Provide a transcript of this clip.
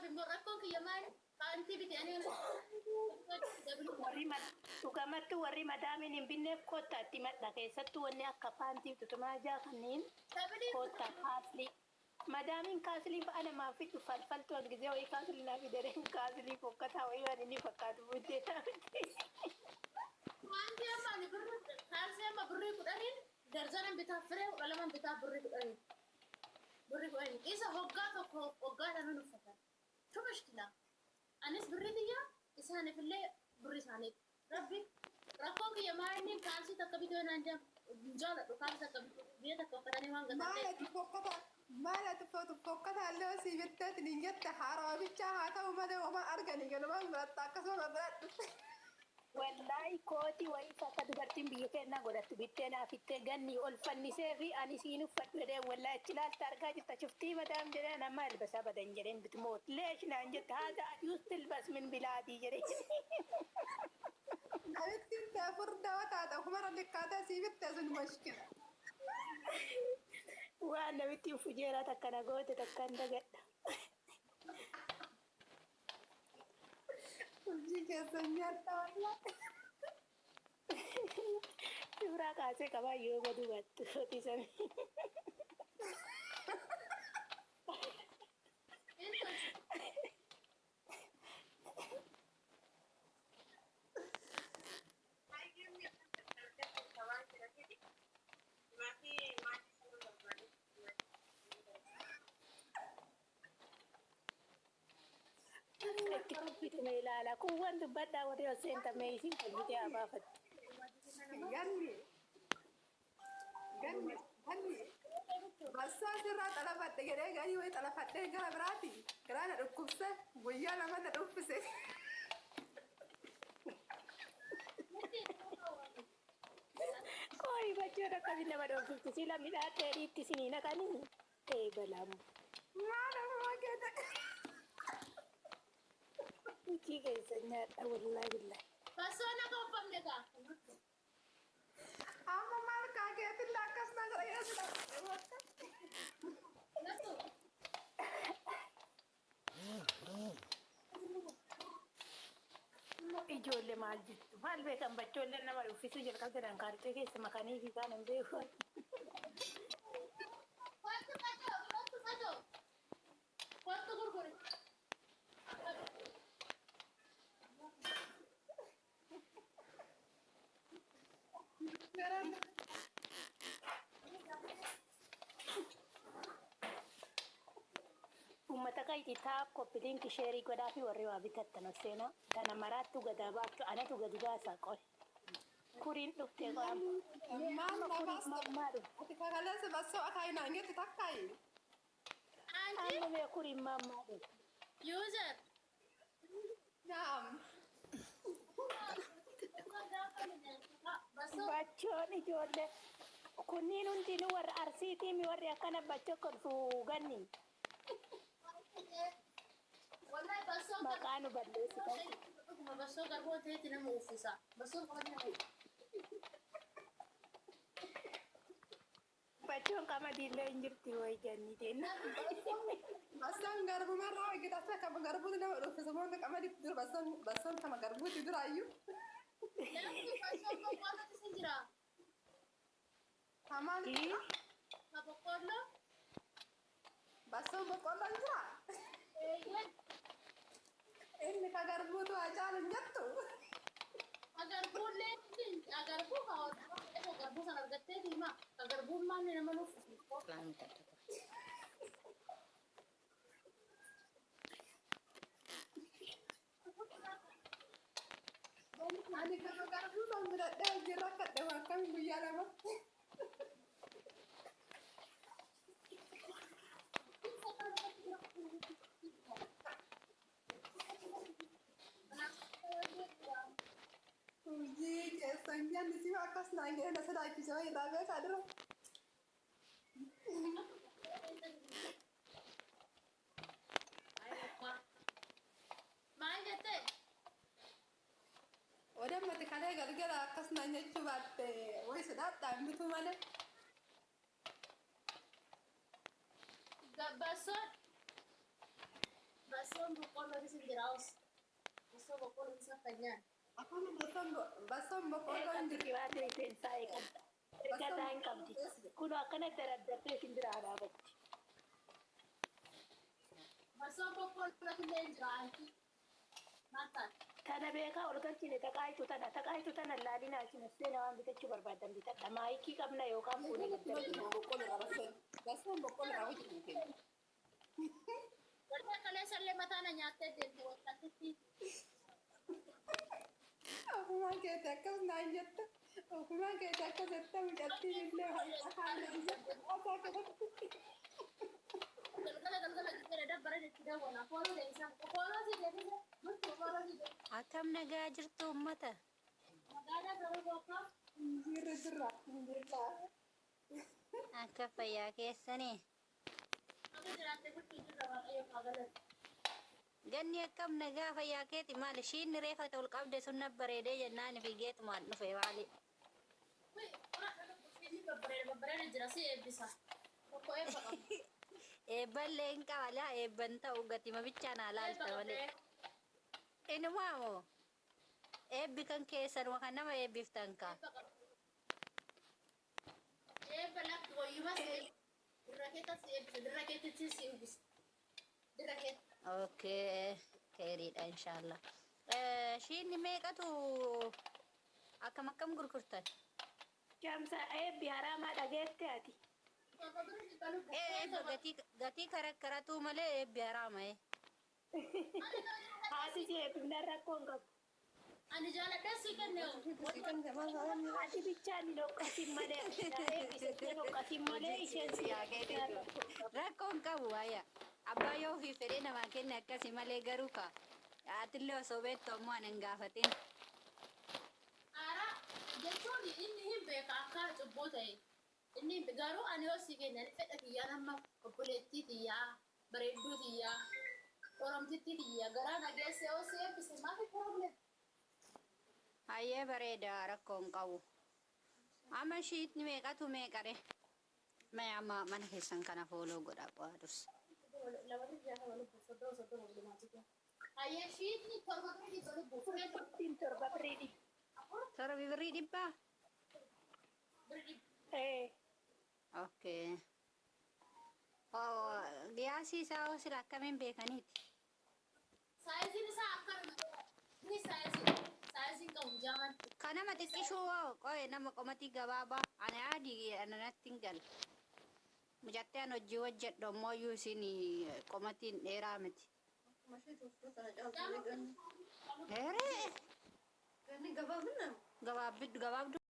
immoo rakkoon kiyya maali? Paantii biti ani Warri dhugamattu warri madaamiin hin binneef koottaa itti himadha. Keessattuu wanni akka paantii tutumaa kanneen koottaa kaaslii. Madaamiin kaaslii fa'a namaaf fiddu falfaltu an gizee wayii kaaslii naa fidere kaaslii fokkataa wayii waan inni fakkaatu buddee naa fidde. Paantii amma ani birrii kaalsii amma birrii 10n darzanan bitaaf firee 12n bitaaf birrii 10n. Birrii 10n. Isa hoggaa tokko hoggaa laman uffatan. Shu mishkila. Anis birrii tiyya isaaniif illee birrii isaaniiti. Rabbi rakkoon kiyya maa inni kaalsii takka bitee naan hin jaaladhu kaalsii takka bituu biyya takka uffatanii waan gatan Maal ati fokkataa maal ati fokkataa illee osii bitteetiin hin jette haarawa bichaa haa ta'u malee homaa arganii galumaan godhatta akkasuma biradhu. Wallaahi kootii wayii akka dubartiin biyya keenyaa godhattu bittee naa fittee ganni ol fannisee fi ani siin uffadhu jedheen wallaahi achi ilaalta argaa jirta shuftii madaam jedheen amma albasa badan jedheen bitmoot leesh naan jette haadha ajuus tilbas min bilaadii jedhee. Namittiin tee furdaa taate ofumarra likkaatee sii bitte sun mushkila. Waan namittiin fujeeraa takka na goote takka hin dagadha. Hojii keessan nyaadha wallaahi. Suuraa kaasee qabaa yoo godhu baattu hotiisanii. Itti kolfitume ilaala. Kun waan dubbadhaa warri ol seentamee isin kolfitee haa baafattu. Ganni ganni ganni bassaa sirraa xalafadhe jedhee ganii wayii xalafadhee gara biraati garaa na dhukkubse guyyaa lama na dhuffise. Qoyi bachoon akkamiin nama dhoofifti sila midhaan dheedhiitti isinii naqanii ee balaamu. Maal ammaa keessa. Hojii keessa nyaadha wallaahi billaahi. Bassoon akka uffamne kaa. Amma maal kaa keetilla akkas na godha jedha sila. Nattu. Ijoollee maal jettu maal beekan bachoolleen nama uffisuu jalqabdan kaartee keessa makanii fi kaan hin beeku. Kottu qacoo, kottu qacoo. Kottu gurguri. Uummata qayti taap copy link share godhaa fi warri waa bitattan ol seenaa. Tana maraattu gadaa baattu anatu gadi baasaa qoy. Kuriin dhuftee qoy amma. Maal Amma na kuriin baasta? mammaa dhufte. Ati kakaleessa bassoo akaayinaan jettu takkaayi. Anchi Amma mee kuriin mammaa dhufte. user. Naam. Bachoon ijoollee kunniin hundinuu warra arsiitiimi warri akkana bachoo kolfu ganni. Wallahi bassoo Maqaa nu balleessitan. Dhuguma bassoo garboo ta'etti nama uffisa. Bassoo qabatti nama uffisa. Bachoon qamadiillee hin jirti wayi janni jenna. Bassoon garbumarraa hojjetame kama garbuuti nama dhuffisa moo qamadiitti dura bassoon bassoon kama garbuuti duraayyuu. Namni bassoon boqqollootti sin jira. Hamaan Ka boqqolloo. Bassoon boqqolloon jira. Eeyyee. Inni ka garbuutu haa caalu hin jettu. Agarbuullee agarbuu ka garbuu sana argattee diimaa. Agarbuun maanni nama nuuf. Ani kama garbuu san bitadhee hojii rakkadhe waan akkamiin guyyaa lama. Hojii keessan nyaanni si akkas naan jedhe na sodaachise wayii irraa beekaa dura. Maal jettee? Odammati kalee galgala akkas naan jechuu baatte wayi sodaadhaan bituu malee. Bassoon. Bassoo Bassoon boqqollootis hin jira os. Bassoo boqqollootis akka hin nyaanne. Akkuma bassoon boqqolloo hin Qabdi jiru. qibaatii rifeensaa eegadha. Ergataa hin qabdi. Kun akkana daraddartee isin biraa dhaabatti. Bassoon boqqollootis illee hin jira anti. Maal taate? Tana beekaa ol galchine taqaayitu tana taqaayitu tana laalinaa isin as seenaa waan bitachuu barbaadan bitadha. Maayikii qabna yookaan fuunee daddarbina. Boqqolloo irraa bassoon. Bassoon boqqolloo irraa hojjetu keenya. Warra kaleessa illee mataa na nyaattee deemte wattaatitti. Ofumaan keetti akkas naan jetta. Ofumaan keetti akkas jetta mucattiin illee haala haasaa kanatti. Galgala galgala jijjiirra dabbara jechi daawwana. Fooloo deebisaa. Fooloo si deebise. Bultu fooloo si deebise. Akkam nagaa jirtu uummata? Magaalaa garuu boqqoo. Jirra jirra jirra. Akka fayyaa keessanii? Akka jiraatte bultu jirra waaqayyo haa galatu. Ganni akkam nagaa fayyaa keeti maali? Ishiin reefa ol qabde sun na bareedee jennaan fi geetumaan dhufe maali? Wai, inni babbareeda babbareeda jira si eebbisa. Tokko eebba qaba. Eebballee hin qaba laa eebban ta'u gatima bichaan haa Eebba laalta qaba. malee. Inumaa moo? Eebbi kan keessanuma kan nama eebbiftan kaa. Eebba qaba. Eebba lakki wayyuma si eebbisa. Dirra keetta si eebbisa. Dirra keetti si uwwisa. Dirra keetta. Okay, keeriidha inshallah. Shiinni meeqatu akkam akkam gurgurtan? Jaamsa eebbi haraamaa dhageette ati. Tokko birri dhibba lubbu. Eebba gatii gatii karakkaratuu malee eebbi haraama. Haati si eebbifnaan rakkoo hin qabu. Ani jaaladhee si kenne. Ati bichaan hin dhoqqatin malee eebbisee dhoqqatin malee isheen si eebbifnaan rakkoo hin qabu. Rakkoon qabu wayya. Abbaa yoo ofii fedhee namaa kenne akkasi malee garuu ka. Atillee osoo beektu ammoo ani hin gaafatin. Haaraa jechuun inni hin beeka akka cubbuu ta'e. Inni garuu ani yoo si kenne ani fedha kiyyaan amma obboleettii tiyyaa bareedduu tiyyaa oromtittii tiyyaa garaa nageesse yoo si eebbise maafi problem. Hayyee bareeda rakkoon qabu. Amma shiitni meeqatu meeqare? Mee amma mana keessan kana follow godha bu'aa dursa. Lamarri jaatama lubbuu 30 30 walumaa. Hayyee shiitni 7 birrii 100 lubbuu. Ittiin 7 birrii 100. 4 7 birrii 100? Birrii 100. Ee. Okay. Oh, Giyaasii isaa hoo sila akkamiin beekaniiti? Saayiziin isaa akkanuma. Inni saayizii saayiziin qabu jaaman. Ka nama xiqqishuu hoo qoye nama qomatii gabaabaa ani adii ananatti hin galu. Mucattee an hojii hojjedhu ammoo iyyuu isin qomatiin dheeraa miti. Jaaman Eeree Ganni gabaabinaa? gabaabduu gabaabduu.